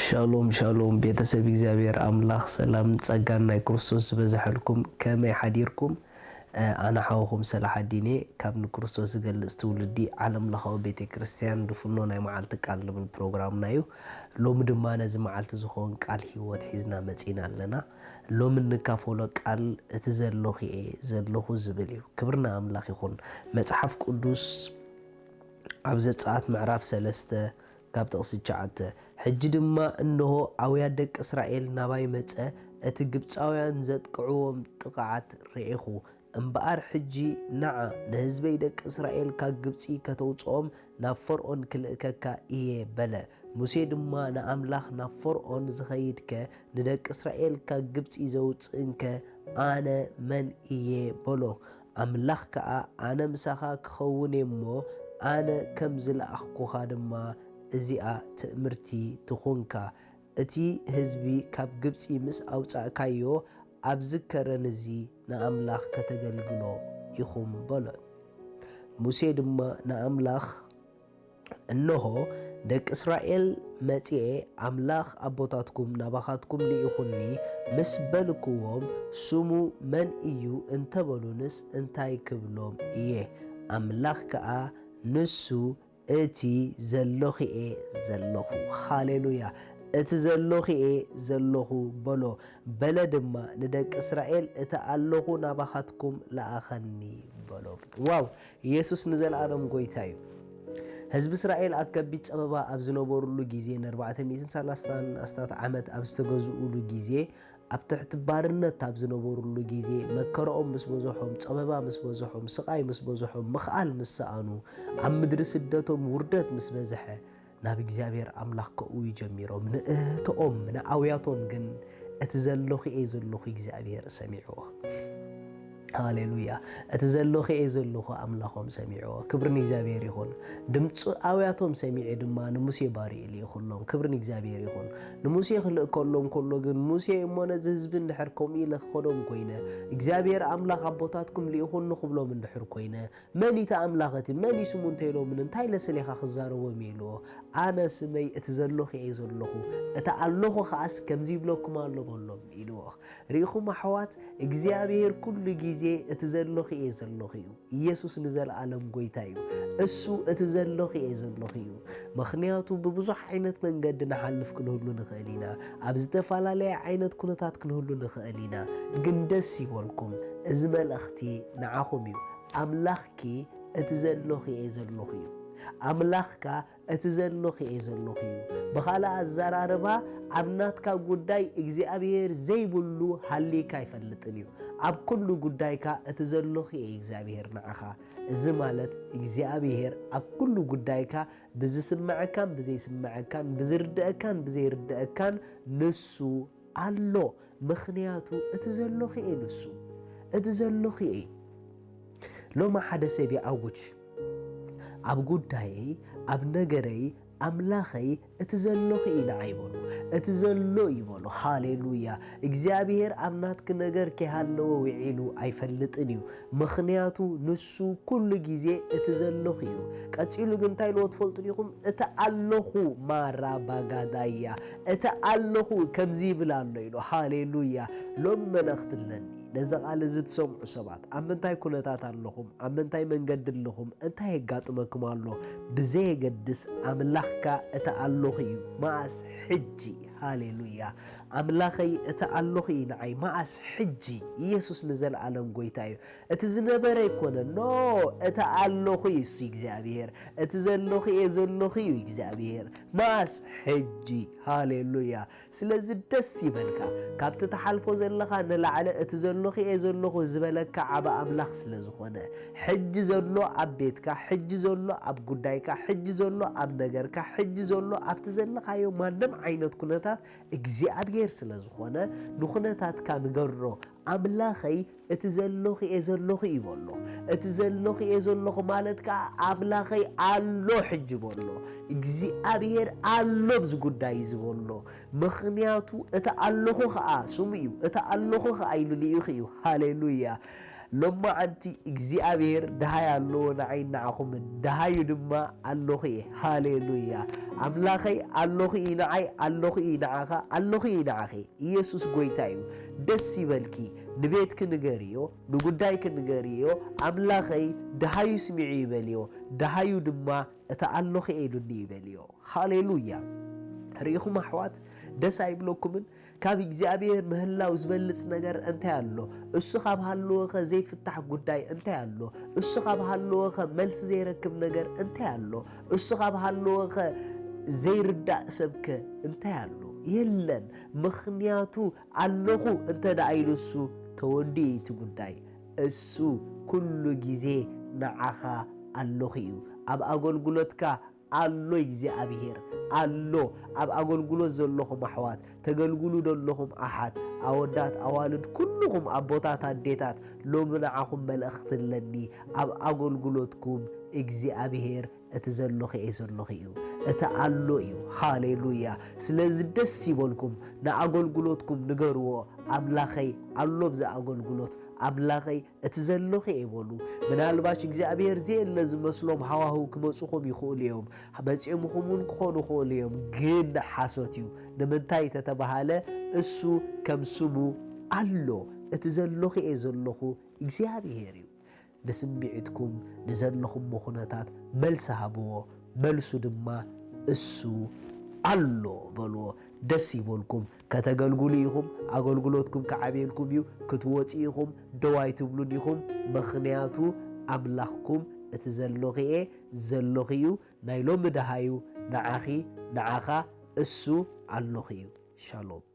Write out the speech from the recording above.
ሻሎም ሻሎም ቤተሰብ እግዚኣብሔር ኣምላኽ ሰላም ጸጋን ናይ ክርስቶስ ዝበዝሐልኩም፣ ከመይ ሓዲርኩም? ኣነ ሓውኹም ሰላሓዲን እየ ካብ ንክርስቶስ ዝገልጽ ትውልዲ ዓለም ለኻዊ ቤተ ክርስቲያን ድፍኖ ናይ መዓልቲ ቃል ልብል ፕሮግራምና እዩ። ሎሚ ድማ ነዚ መዓልቲ ዝኸውን ቃል ህይወት ሒዝና መጺና ኣለና። ሎሚ እንካፈሎ ቃል እቲ ዘለኹ እየ ዘለኹ ዝብል እዩ። ክብርና ኣምላኽ ይኹን። መጽሓፍ ቅዱስ ኣብ ዘጸኣት ምዕራፍ ሰለስተ ካብ ጥቕሲ ትሽዓተ፣ ሕጂ ድማ እንሆ ኣውያት ደቂ እስራኤል ናባይ መጸ፣ እቲ ግብጻውያን ዘጥቅዕዎም ጥቕዓት ርኤኹ። እምበኣር ሕጂ ንዓ ንህዝበይ ደቂ እስራኤል ካብ ግብጺ ከተውጽኦም ናብ ፈርኦን ክልእከካ እየ በለ። ሙሴ ድማ ንኣምላኽ ናብ ፈርኦን ዝኸይድከ ንደቂ እስራኤል ካብ ግብጺ ዘውጽእንከ ኣነ መን እየ በሎ። ኣምላኽ ከኣ ኣነ ምሳኻ ክኸውን እየ እሞ ኣነ ከም ዝለኣኽኩኻ ድማ እዚኣ ትእምርቲ ትኹንካ። እቲ ህዝቢ ካብ ግብጺ ምስ ኣውጻእካዮ ኣብ ዝከረን እዚ ንኣምላኽ ከተገልግሎ ኢኹም በሎ። ሙሴ ድማ ንኣምላኽ እንሆ ደቂ እስራኤል መጺኤ ኣምላኽ ኣቦታትኩም ናባኻትኩም ልኢኹኒ ምስ በልክዎም ስሙ መን እዩ እንተበሉንስ እንታይ ክብሎም እየ? ኣምላኽ ከኣ ንሱ እቲ ዘለኹ እየ ዘለኹ። ሃሌሉያ። እቲ ዘለኹ እየ ዘለኹ በሎ። በለ ድማ ንደቂ እስራኤል እቲ ኣለኹ ናባኻትኩም ለኣኸኒ በሎ። ዋው! ኢየሱስ ንዘለኣለም ጎይታ እዩ። ህዝቢ እስራኤል ኣብ ከቢድ ጸበባ ኣብ ዝነበሩሉ ግዜ፣ ን ኣርባዕተ ሚእትን ሰላሳን ኣስታት ዓመት ኣብ ዝተገዝኡሉ ግዜ፣ ኣብ ትሕቲ ባርነት ኣብ ዝነበሩሉ ግዜ፣ መከራኦም ምስ በዝሖም፣ ጸበባ ምስ በዝሖም፣ ስቓይ ምስ በዝሖም፣ ምኽኣል ምስ ሰኣኑ፣ ኣብ ምድሪ ስደቶም ውርደት ምስ በዝሐ፣ ናብ እግዚኣብሔር ኣምላኽ ከእውዩ ጀሚሮም። ንእህቶኦም፣ ንኣውያቶም ግን እቲ ዘለኹ እየ ዘለኹ እግዚኣብሔር ሰሚዕዎ። ሃሌሉያ። እቲ ዘለኹ እየ ዘለኹ ኣምላኾም ሰሚዕዎ። ክብሪ ንእግዚኣብሔር ይኹን። ድምፂ ኣውያቶም ሰሚዐ ድማ ንሙሴ ባሪኡ ልኢኹሎም። ክብሪ ንእግዚኣብሔር ይኹን። ንሙሴ ክልእከሎም ከሎ ግን፣ ሙሴ፣ እሞ ነዚ ህዝቢ እንድሕር ከምኡ ኢለ ክኸዶም ኮይነ፣ እግዚኣብሔር ኣምላኽ ኣቦታትኩም ልኢኹኒ ክብሎም እንድሕር ኮይነ፣ መን እዩ እቲ ኣምላኽ እቲ? መን እዩ ስሙ እንተኢሎምኒ፣ እንታይ ኢለ ስሌኻ ክዛረቦም እየ ኢልዎ። ኣነ ስመይ እቲ ዘለኹ እየ ዘለኹ፣ እቲ ኣለኹ ከኣስ ከምዚ ይብለኩም ኣሎ በሎም ኢልዎ። ርኢኹም ኣሕዋት፣ እግዚኣብሔር ኩሉ ግዜ እቲ ዘለኹ እየ ዘለኹ እዩ። ኢየሱስ ንዘለኣለም ጎይታ እዩ። እሱ እቲ ዘለኹ እየ ዘለኹ እዩ። ምኽንያቱ ብብዙሕ ዓይነት መንገዲ ንሓልፍ ክንህሉ ንኽእል ኢና። ኣብ ዝተፈላለየ ዓይነት ኩነታት ክንህሉ ንኽእል ኢና። ግን ደስ ይበልኩም፣ እዚ መልእኽቲ ንዓኹም እዩ። ኣምላኽኪ እቲ ዘለኹ እየ ዘለኹ እዩ። ኣምላኽካ እቲ ዘለኹ እየ ዘለኹ እዩ። ብኻልእ ኣዘራርባ፣ ኣብ ናትካ ጉዳይ እግዚኣብሔር ዘይብሉ ሃሊካ ኣይፈልጥን እዩ። ኣብ ኩሉ ጉዳይካ እቲ ዘለኹ እየ እግዚኣብሔር ንዓኻ። እዚ ማለት እግዚኣብሔር ኣብ ኩሉ ጉዳይካ ብዝስምዐካን ብዘይስምዐካን፣ ብዝርድአካን ብዘይርድአካን ንሱ ኣሎ። ምኽንያቱ እቲ ዘለኹ እየ ንሱ። እቲ ዘለኹ እየ። ሎሚ ሓደ ሰብ ይኣውጅ፣ ኣብ ጉዳየይ፣ ኣብ ነገረይ፣ ኣምላኸይ እቲ ዘለኹ እዩ ንዓይ በሉ። እቲ ዘሎ እዩ በሉ። ሃሌሉያ። እግዚኣብሔር ኣብ ናትኪ ነገር ከይሃለወ ውዒሉ ኣይፈልጥን እዩ። ምኽንያቱ ንሱ ኩሉ ግዜ እቲ ዘለኹ እዩ። ቀጺሉ ግን እንታይ ኢልዎ ትፈልጡ ዲኹም? እቲ ኣለኹ ማራ ባጋዳያ፣ እቲ ኣለኹ ከምዚ ይብል ኣሎ ኢሉ። ሃሌሉያ። ሎሚ መልእኽቲ ኣለኒ ነዚ ቃል እዚ ትሰምዑ ሰባት። ኣብ ምንታይ ኩነታት ኣለኹም? ኣብ ምንታይ መንገዲ ኣለኹም? እንታይ የጋጥመኩም ኣሎ? ብዘየገድስ ኣምላኽካ እቲ ኣለኹ እዩ። መኣስ? ሕጂ። ሃሌሉያ። ኣምላኸይ እቲ ኣለኹ እዩ ንዓይ። መኣስ? ሕጂ። ኢየሱስ ንዘለኣለም ጎይታ እዩ። እቲ ዝነበረ ኣይኮነን። ኖ፣ እቲ ኣለኹ እዩ እሱ እግዚኣብሔር። እቲ ዘለኹ እየ ዘለኹ እዩ እግዚኣብሔር። መኣስ? ሕጂ። ሃሌሉያ። ስለዚ ደስ ይበልካ። ካብቲ ትሓልፎ ዘለኻ ንላዕሊ እቲ ዘለኹ እየ ዘለኹ ዝበለካ ዓቢ ኣምላኽ ስለ ዝኾነ፣ ሕጂ ዘሎ ኣብ ቤትካ፣ ሕጂ ዘሎ ኣብ ጉዳይካ፣ ሕጂ ዘሎ ኣብ ነገርካ፣ ሕጂ ዘሎ ኣብቲ ዘለኻዮ ማንም ዓይነት ኩነታት እግዚኣብሔር ስለ ዝኾነ፣ ንኹነታትካ ንገሮ። ኣምላኸይ እቲ ዘለኹ እየ ዘለኹ እዩ በሎ። እቲ ዘለኹ እየ ዘለኹ ማለት ከኣ ኣምላኸይ ኣሎ ሕጂ በሎ። እግዚኣብሔር ኣሎ ኣብዚ ጉዳይ እዚ በሎ። ምኽንያቱ እቲ ኣለኹ ኸኣ ስሙ እዩ። እቲ ኣለኹ ኸኣ ኢሉ ልኢኹ እዩ። ሃሌሉያ። ሎማዓንቲ እግዚኣብሔር ደሃይ ኣለዎ ንዓይ ንዓኹምን፣ ደሃዩ ድማ ኣለኹ እየ። ሃሌሉያ! ኣምላኸይ ኣለኹ እዩ ንዓይ፣ ኣለኹ እዩ ንዓኻ፣ ኣለኹ እዩ ንዓኺ። ኢየሱስ ጎይታ እዩ። ደስ ይበልኪ፣ ንቤትኪ ንገርዮ፣ ንጉዳይኪ ንገርዮ፣ ኣምላኸይ ደሃዩ ስሚዑ ይበልዮ፣ ደሃዩ ድማ እቲ ኣለኹ እየ ኢሉኒ ይበልዮ። ሃሌሉያ! ርኢኹም ኣሕዋት፣ ደስ ኣይብለኩምን? ካብ እግዚኣብሔር ምህላው ዝበልጽ ነገር እንታይ ኣሎ? እሱ ካብ ሃለወኸ ዘይፍታሕ ጉዳይ እንታይ ኣሎ? እሱ ካብ ሃለወኸ መልሲ ዘይረክብ ነገር እንታይ ኣሎ? እሱ ካብ ሃለወኸ ዘይርዳእ ሰብከ እንታይ ኣሎ? የለን። ምኽንያቱ ኣለኹ እንተ ደኣ ኢሉ እሱ ተወዲኡ እዩ እቲ ጉዳይ። እሱ ኩሉ ግዜ ንዓኻ ኣለኹ እዩ። ኣብ ኣገልግሎትካ ኣሎ እግዚኣብሔር ኣሎ። ኣብ ኣገልግሎት ዘለኹም ኣሕዋት፣ ተገልግሉ ዘለኹም ኣሓት፣ ኣወዳት፣ ኣዋልድ፣ ኩልኹም ኣቦታት፣ ኣዴታት፣ ሎሚ ንዓኹም መልእኽቲ ኣለኒ። ኣብ ኣገልግሎትኩም እግዚኣብሔር እቲ ዘለኹ እየ ዘለኹ እዩ። እቲ ኣሎ እዩ። ሃሌሉያ! ስለዚ ደስ ይበልኩም፣ ንኣገልግሎትኩም ንገርዎ፣ ኣምላኸይ ኣሎ ብዚ ኣገልግሎት፣ ኣምላኸይ እቲ ዘለኹ እየ በሉ። ምናልባሽ እግዚኣብሔር ዘየለ ዝመስሎም ሃዋህው ክመጹኹም ይኽእሉ እዮም። መጺኦምኹም እውን ክኾኑ ይኽእሉ እዮም። ግን ሓሶት እዩ። ንምንታይ ተተባሃለ፣ እሱ ከም ስሙ ኣሎ። እቲ ዘለኹ እየ ዘለኹ እግዚኣብሔር እዩ። ንስምዒትኩም፣ ንዘለኹሞ ኩነታት መልሲ ሃብዎ። መልሱ ድማ እሱ ኣሎ በልዎ። ደስ ይበልኩም። ከተገልግሉ ኢኹም፣ ኣገልግሎትኩም ክዓብየልኩም እዩ። ክትወጹ ኢኹም፣ ደው ኣይትብሉን ኢኹም። ምኽንያቱ ኣምላኽኩም እቲ ዘለኹ እየ፣ ዘለኹ እዩ። ናይ ሎሚ ደሃዩ ንዓኺ፣ ንዓኻ እሱ ኣለኹ እዩ። ሻሎም።